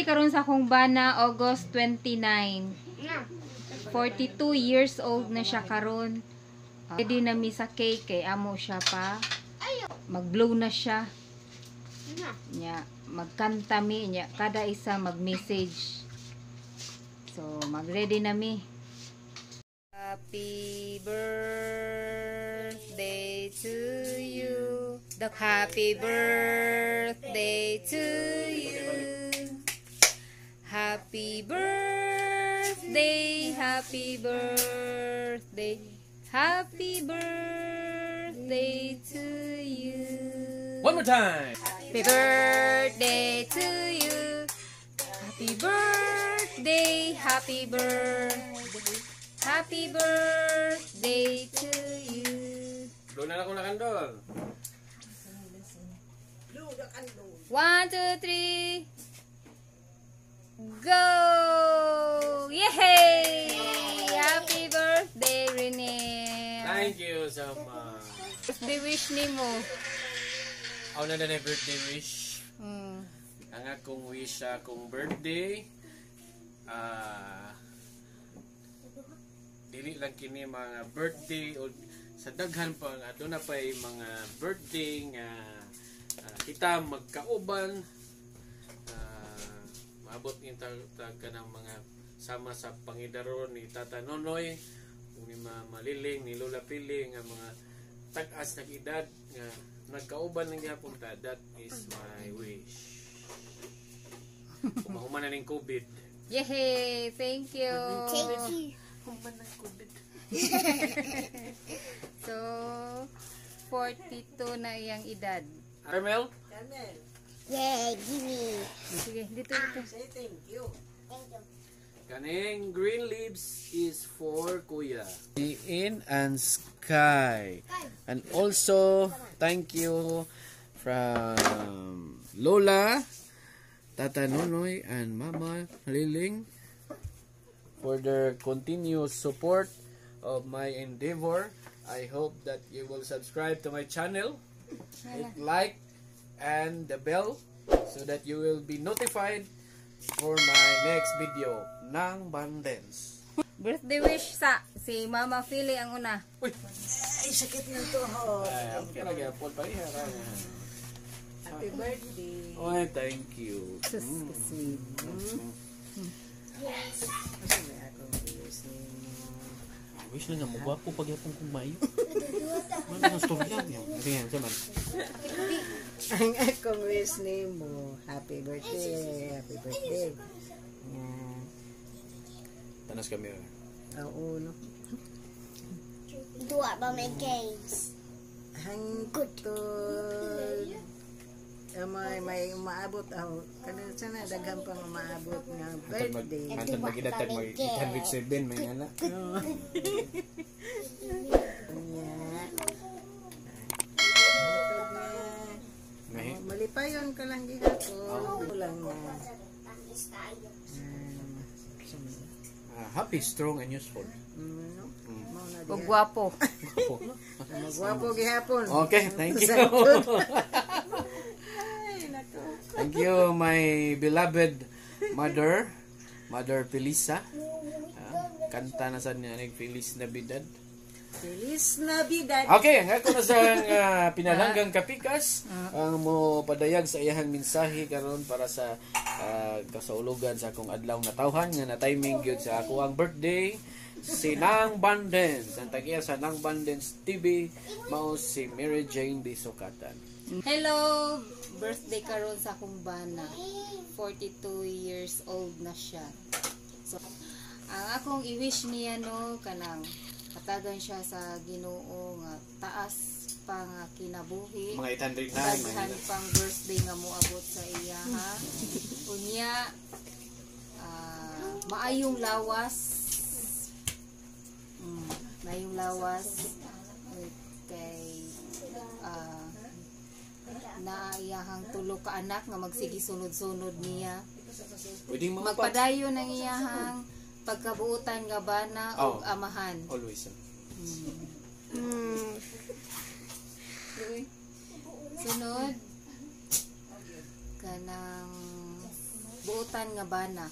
Birthday karon sa akong bana, August 29. 42 years old na siya karon. Ready na mi sa cake kay amo siya pa. Mag-blow na siya. Nya, magkanta mi nya, kada isa mag-message. So, mag-ready na mi. Happy birthday to you. The happy birthday to you. Happy birthday, happy birthday, happy birthday to you. One more time. Happy birthday to you. Happy birthday, happy birthday, happy birthday to you. Blow na lang ako na kandol. One, two, three. Go! Yay! Happy birthday, Rene. Thank you so much. Birthday wish nimo. Ako na na birthday wish. Ang akong wish sa akong birthday, dili lang kini mga birthday o sa daghan pa nga aduna pay mga birthday nga kita magkauban, maabot ni tag kanang mga sama sa pangidaron ni Tata Nonoy ug ni Mama Liling, ni Lola Pili, nga mga tag-as nag edad nga nagkauban lang gihapon ta. That is my wish. Kung mahuman na ning COVID. Yay! Thank you. Thank you. Human ng COVID. So, 42 na iyang edad. Carmel? Yeah, give me. Sige, dito, dito. Thank you. Kaning green leaves is for Kuya. In and Sky. And also, thank you from Lola, Tata Nonoy, and Mama Liling for their continuous support of my endeavor. I hope that you will subscribe to my channel, hit like and the bell so that you will be notified for my next video ng Bandens. Birthday wish sa si Mama Philly ang una. Uy! Ay, sakit ng tuhod. Ay, okay lagi. Apol pa rin. Happy birthday. Oy, thank you. Sus, sweet. Kasi may akong wish nimo. Wish na nga, mugwapo pagyapon kong mayo. Ano ang storya niya? Sige, sama. Ang akong wish nimo, happy birthday, happy birthday. Nga, Tanas kami. Oo, no. Dua ba may games? Hangtod may umaabot ako. Kana sana daghan pang umaabot nga birthday. Hantod mag-idatag mag 807 may nga na. Nya. Hangtod nga. Ngahi. Oh, malipayon ka lang gihapon. Lang nga. Happy, strong, and useful. No? Mao na Ug diha. gwapo. Magwapo gihapon. Okay, thank you. Ay, nako. Thank you, my beloved mother, Mother Felisa. Kanta na sa niya ni Feliz Navidad. Feliz Navidad. Okay, ang ako na sa pinalanggang kapikas ang mo padayag sa iyahang mensahe karon para sa kasaulugan sa akong adlaw nga tawhan nga na timing gyud sa ako ang birthday, si Nang Bandens. Ang tagiya sa Nang Bandens TV mao si Mary Jane B. Sukatan. Hello! Birthday karon sa akong bana. 42 years old na siya. So, ang akong i-wish niya, no, kanang hatagan siya sa Ginoo nga taas pa nga kinabuhi. Mga 809. Daghan pang birthday nga moabot sa iya, ha. Unya, maayong lawas. Maayong lawas kay naiyahang tulo ka anak nga magsige sunod-sunod niya. Pwedeng mga Magpadayon ang iyahang pagkabuutan nga bana ug Oh. amahan. Always. Sunod kanang Buotan nga bana.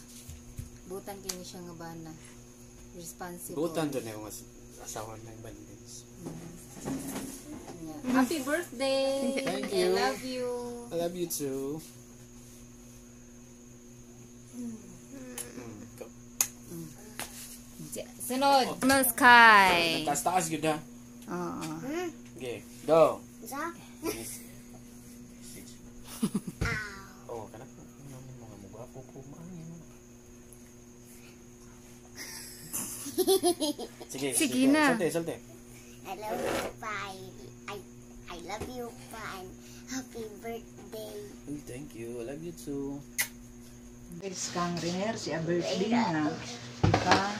Buotan kini siya nga bana. Responsible. Butan doon yung asawa ng bandits. Yeah. Happy birthday! Thank I you. love you. I love you too. Go. Sunod. Normal sky. Taas-taas gyud ha. Oo. Okay, go. Sa? Yes. Six. Oh, kana mga mugwapo ko maayo. Sige, Sige na. Salte, salte. I love you, pa. I love you, pa. And happy birthday. Uy, thank you. I love you too. Is kang Riner, siya birthday na ika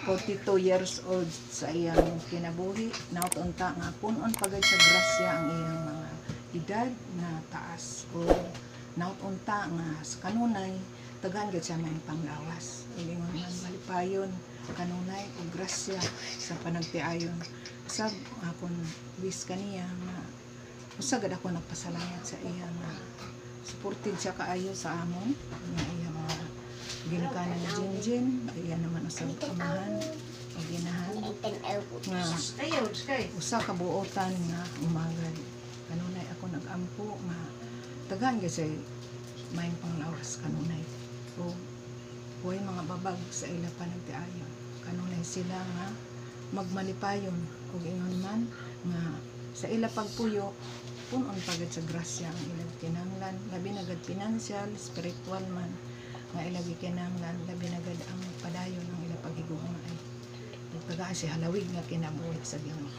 42 years old sa iyang kinabuhi. Nautunta nga punon pagay sa grasya ang iyang mga edad na taas o nautunta nga sa kanunay tagaan gid siya may panglawas. Ilingon man malipayon kanunay og grasya sa panagtiayon. Sab akon wish kaniya nga usa gad ako nagpasalamat sa iya nga supported siya kaayo sa amon nga iya mga ginikanan ni Jinjin, iya naman usab amahan o ginahan nga usa ka buotan nga umagad kanunay ako nagampo nga tagaan gyud siya maayong panglawas kanunay o huwag mga babag sa ila panagtiayon, kanunay sila nga magmalipayon ug ingon man nga sa ila pagpuyo punon pagad sa grasya ang ilang kinahanglan, labi na gad financial, spiritual man nga ilang gikinahanglan, labi na gad ang padayon ng ilang paghigugma ay tagaan si halawig nga kinabuhi sa Ginoo.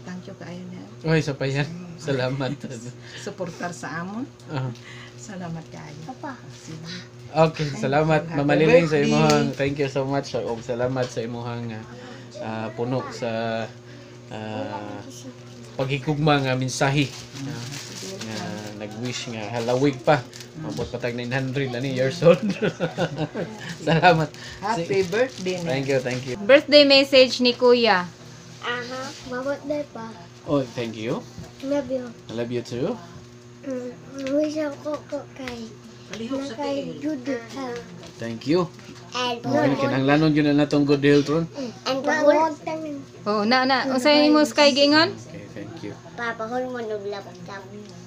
Thank you kaayo na Uy, sa pa yan. Salamat. suportar sa amon. Ah. Salamat kaayo. Papa. Sige. Okay, salamat Happy Mama Liling sa birthday. imuhang, thank you so much og salamat sa imuhang puno sa paghigugma nga mensahe nga nag-wish nga halawig pa. Mabot pa tag 900 ani years old. Salamat. Happy birthday na. Thank you, thank you. Birthday message ni Kuya. Aha. My birthday, pa. Oh, thank you. Love you. I love you too. Wish ako ko kay. Palihog Na sa kay tiil. good health. Thank you. And Okay, kinahanglanon gyud na natong good health ron. And pahol. Oh, na na unsay mo sky giingon? Okay, thank you. Papahol mo ng laptop.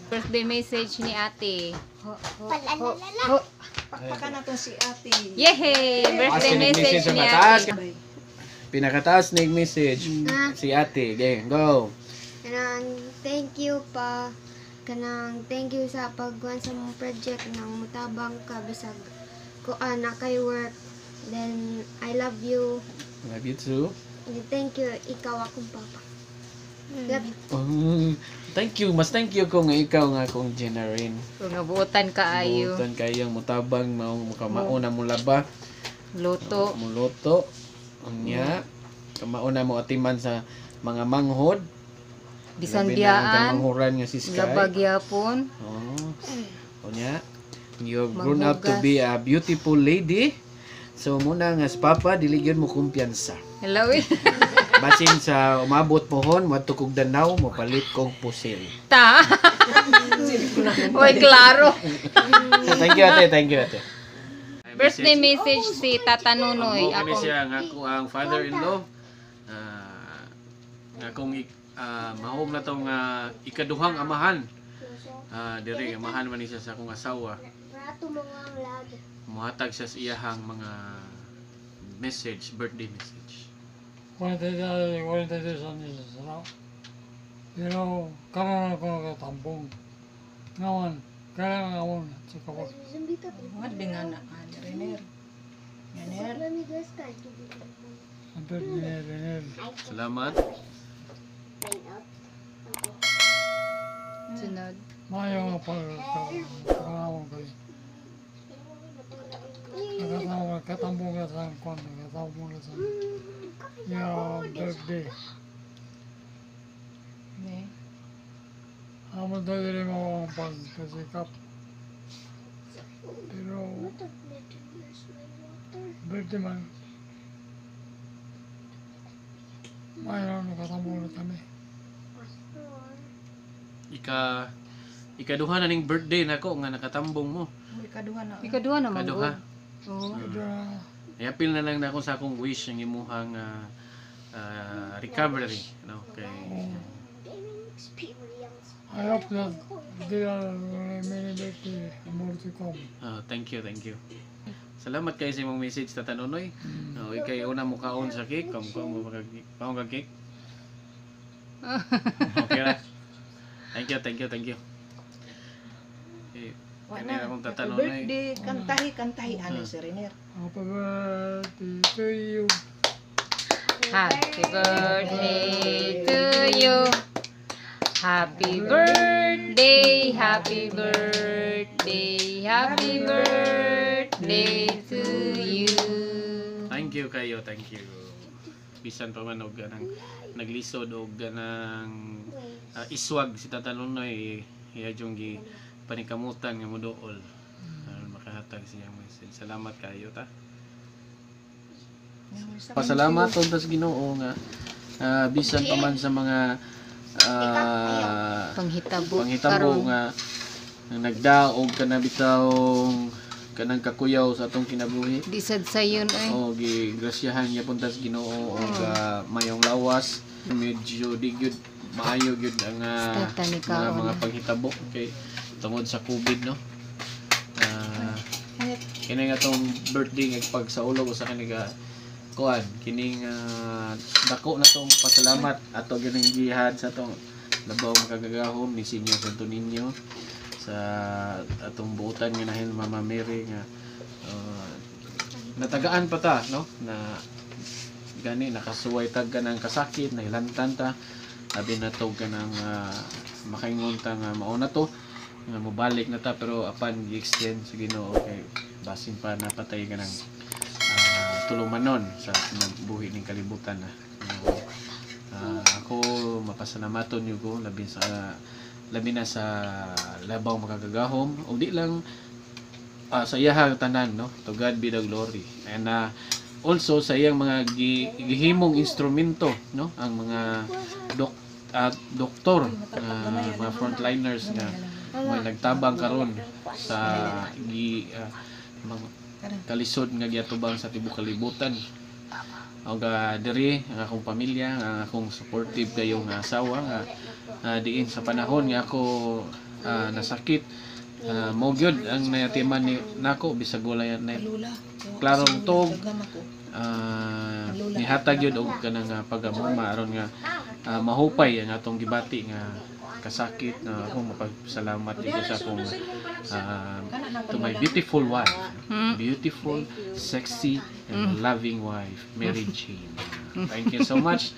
Birthday message ni Ate. Ho, ho, ho, Palalala. ho. Pakpakan nato si Ate. Yehey! Birthday Taas message ang ni mataas. Ate. Pinakataas na yung message. Si Ate. Okay, go. Kanang thank you pa, kanang thank you sa pagkuan sa mong project nang mutabang ka bisag kuan na kay work, then I love you. Love you too. And thank you, ikaw akong papa. Love you. Oh, thank you. Mas thank you kung ikaw nga akong Jenarin. Kung nabuotan kaayo. Buotan kayang mutabang maong mukamao na mulaba, Luto. muluto. Unya, kamao na mo atiman sa mga manghod. Bisan Labi na ang biyaan. kamanghuran nga si Sky. Labag yapon. Oh. Unya, you have grown up to Manghugas. be a beautiful lady. So muna nga sa papa dili gyud mo kumpiyansa. Hello. Eh. Basin sa umabot pohon, moadto kog Danao, mopalit kog pusil. Ta. Oy, klaro. Thank you, ate, thank you, ate. Birthday message si Tata Nunoy. Mo kini Ako. siya nga ako ang father-in-law. Nga akong mahom na tong ikaduhang amahan. Diri amahan man ni siya sa akong asawa. Rato mga lag. Muhatag siya sa iyahang mga message, birthday message. 42, 42 años será. Pero karon ako nagtambong. Ngawan, kailangan ako sa kapag. What nga na ani Riner. Riner. Ang birthday ni Salamat. Sunod. Mayo nga pagkarawang kayo. Nakatawag, katambong ka sa kwan, katambong ka sa your birthday. Ne. Amo dili mo ang pagkasikap. Pero birthday man, mayo nakatambong na kami. Ikaduha na ning birthday nako nga nakatambong mo. Ikaduha na. Ikaduha naman Kaduha. gud. Oo. Iapil na lang na ako sa akong wish ang imuhang recovery, no, kay I hope that there are many birthday more to come. Ah, thank you, thank you. Salamat kay sa imong message, Tata Nonoy. No, ikay una mo kaon sa cake, kam ko mo kaon kag cake. Okay ra. Thank you, thank you, thank you. Eh, Wa kani na. akong Tata Happy Nonoy. birthday. Kantahi, kantahi. Ano si Renier? Happy birthday to you. Happy birthday to you. Happy birthday, happy birthday, happy birthday to you. Thank you kayo, thank you. Bisan pa man og ganang naglisod og ganang iswag si Tata Nonoy, iya jung gi panikamutan nga moduol. Aron makahatag siyang message. Salamat kayo ta. Pasalamat unta sa Ginoo nga bisan pa man sa mga Panghitabo. panghitabo karon. nga nagdaog kana bitawng kanang kakuyaw sa atong kinabuhi. Di sad sayon ay. O gigrasyahan gyapon ta sa Ginoo og mayong lawas, medyo di gyud maayo gyud ang Tata ni mga, kaon. mga panghitabo kay tungod sa COVID, no. Kini nga tong birthday nga pag sa ulo sa kani ka kuan kining dako na tong pasalamat ato gyud ang gihad sa atong labaw makagagahom ni Senior Santo Niño sa atong buotan nga nahin Mama Mary nga natagaan pa ta, no, na gani nakasuway tag ka ng kasakit, nahilantan ta, abi na to ka ng makaingon ta nga mao na to nga mobalik na ta, pero apan gi-extend sa Ginoo kay basin pa napatay ka ng tulumanon sa buhi ning kalibutan na. Ako mapasalamaton niyo ko labi na sa labaw makagagahom og di lang sa iyaha tanan, no, to God be the glory, and also sa iyang mga gihimong instrumento, no, ang mga doktor, mga frontliners nga mga nagtabang karon sa gi mga kalisod nga giatubang sa tibuok kalibutan. Og diri ang akong pamilya, ang akong supportive kayong asawa nga diin sa panahon nga ako nasakit, mo gyud ang nayatiman ni nako bisag wala na Lula. klarong tog Dagam ako. Nihatag yun og kanang pagamuma aron nga mahupay ang atong gibati nga kasakit na ako mapagpasalamat dito sa akong to my beautiful wife, beautiful, sexy and loving wife, Mary Jane. Thank you so much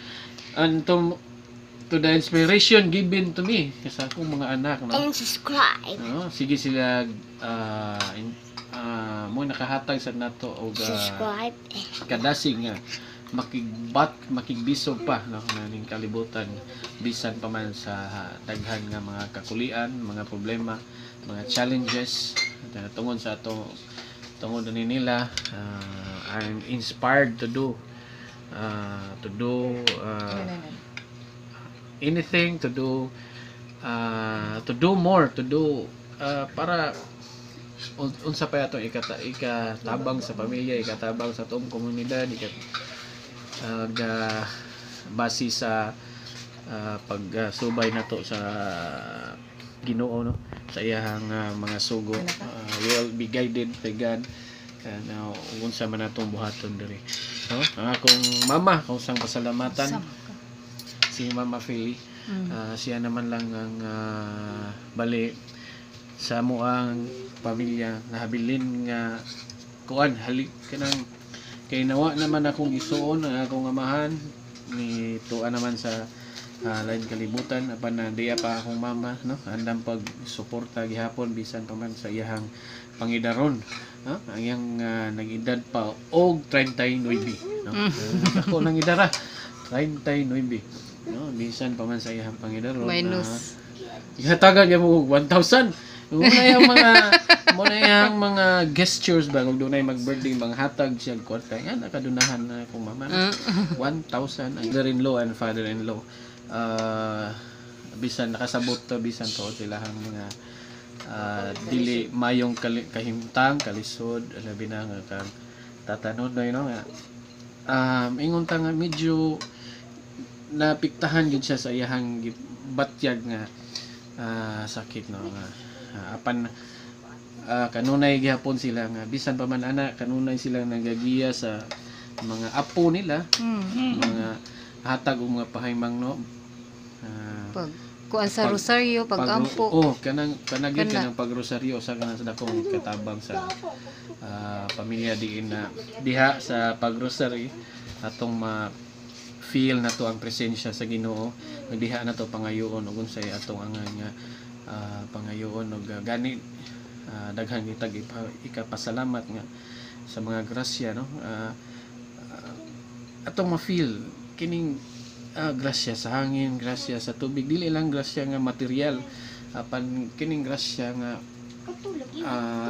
and to the inspiration given to me sa akong mga anak, no. And subscribe. No, sige sila mo nakahatag sa nato og Subscribe. Kadasig nga makigbat makigbisog pa, no, na ning kalibutan bisan pa man sa daghan nga mga kakulian, mga problema, mga challenges. At tungod sa ato, tungod ani nila, I'm inspired to do anything, to do more, to do para unsa pa atong ikatabang sa pamilya, ikatabang sa atong komunidad, ikat base sa pagsubay nato sa Ginoo, no, sa iyahang mga sugo. We will be guided by God and unsa man atong buhaton diri, no. Ang akong mama kung sang pasalamatan Sama ka. si Mama Philly. Siya naman lang ang bali sa amoang pamilya nahabilin nga kuan halik kanang kay nawa naman akong isuon ang akong amahan ni tuwa naman sa lain kalibutan, apan na diya pa akong mama, no, andam pag suporta gihapon bisan pa man sa iyahang pangidaron, no? Ang iyang nag-edad pa og 39, no. Ako nang idara 39, no, bisan pa man sa iyahang pangidaron. Minus. Gihatagan niya mo og 1,000. Muna yung mga gestures ba kung dunay mag-birthday mga hatag siya og kwarta nga nakadunahan na akong mama. 1,000 ang mother-in-law and father-in-law. Bisan nakasabot to bisan to silahang mga Dili mayong kahimtang kalisod, labi na nga kang Tata Nonoy, no, nga ingon ta nga medyo napiktahan gyud siya sa iyahang batyag nga sakit, no, nga apan kanunay gihapon sila nga bisan pa man ana, kanunay sila nagagiya sa mga apo nila, mga hatag og mga pahaymang, no. Pag kuan sa rosaryo, pag-ampo. Oh, kanang kanang gyud. Kana. Kanang pagrosaryo sa kanang sa dakong katabang sa pamilya diin na diha sa pagrosary atong ma feel na to ang presensya sa Ginoo. Diha na to pangayoon ug unsay atong angay nga pangayoon og gani daghan kitag ikapasalamat nga sa mga grasya, no. Atong ma-feel kining grasya sa hangin, grasya sa tubig, dili lang grasya nga material, apan kining grasya nga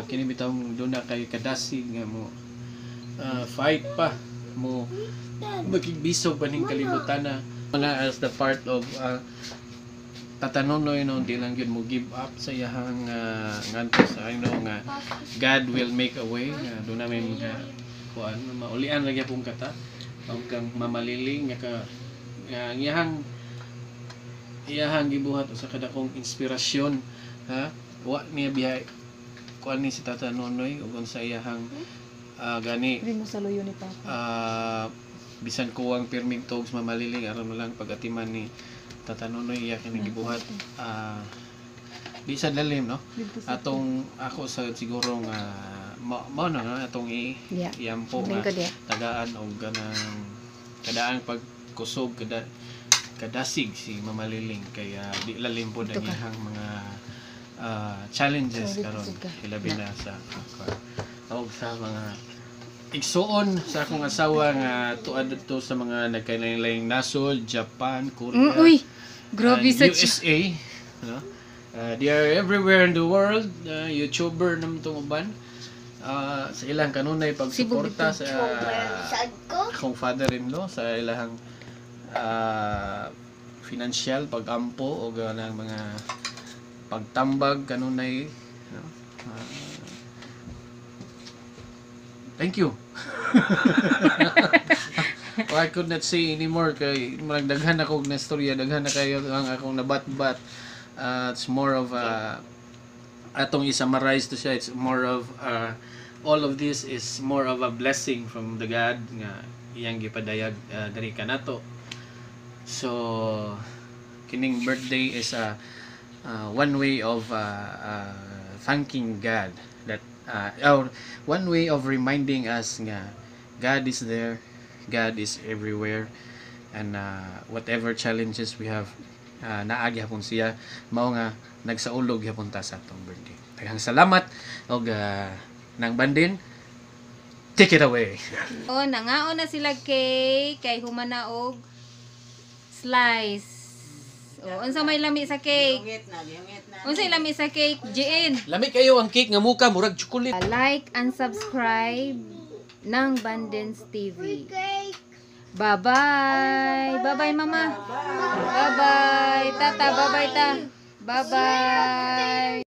kini bitawng duna kay kadasig nga mo fight pa mo, makigbisog pa ning kalibutan na mga as the part of Tata Nonoy, no, di lang gyud mo give up sa iyahang nganto sa, I know nga God will make a way nga doon namin mga kuan maulian ra gyapon kata og kang Mama Liling nga ka nga ang iyahang iyahang gibuhat usa ka dakong inspirasyon, ha. Wa niya bihay kuan ni si Tata Nonoy ug unsa iyahang gani. Hindi mo sa luyo ni Papa. Bisan kuwang pirming tugs Mama Liling, aron mo lang pagatiman ni Tata Nonoy iya kini gibuhat, di sa lalim, no, atong ako sa siguro nga mao na nga atong i iampo nga Lingkod ya. Tagaan og ganang kadaan pagkusog, kada kadasig si Mama Liling kaya di lalim po ang Ito ka. iyang mga challenges Sorry, karon, kusog ka. hilabi na sa og sa mga igsuon sa akong asawa nga tuad didto sa mga nagkailaing nasod, Japan, Korea, Uy, grabe and sa USA, no? They are everywhere in the world. YouTuber naman itong uban. Sa ilang kanunay pagsuporta sa Sad ko. akong father-in-law sa ilang financial pagampo o ng mga pagtambag kanunay, no? Thank you. Well, I could not say anymore kay murag daghan ako og nastorya, daghan na kayo ang akong nabatbat. It's more of a atong i-summarize to siya, it's more of all of this is more of a blessing from the God nga iyang gipadayag diri kanato. So kining birthday is a one way of thanking God that or one way of reminding us nga God is there, God is everywhere, and whatever challenges we have, naa gyapon siya, mao nga nagsaulog gyapon ta sa atong birthday. Daghang salamat og nang bandin, take it away. Oh, nangaon na sila cake kay humana og slice. Oh, unsa may lami sa cake? Giyungit na, giyungit na. Unsa lami sa cake, Jean? Lami kayo ang cake nga muka murag chocolate. Like and subscribe ng Bandens TV. Cake. Bye-bye. Bye-bye, Mama. Bye-bye. Tata, bye-bye ta. Bye-bye.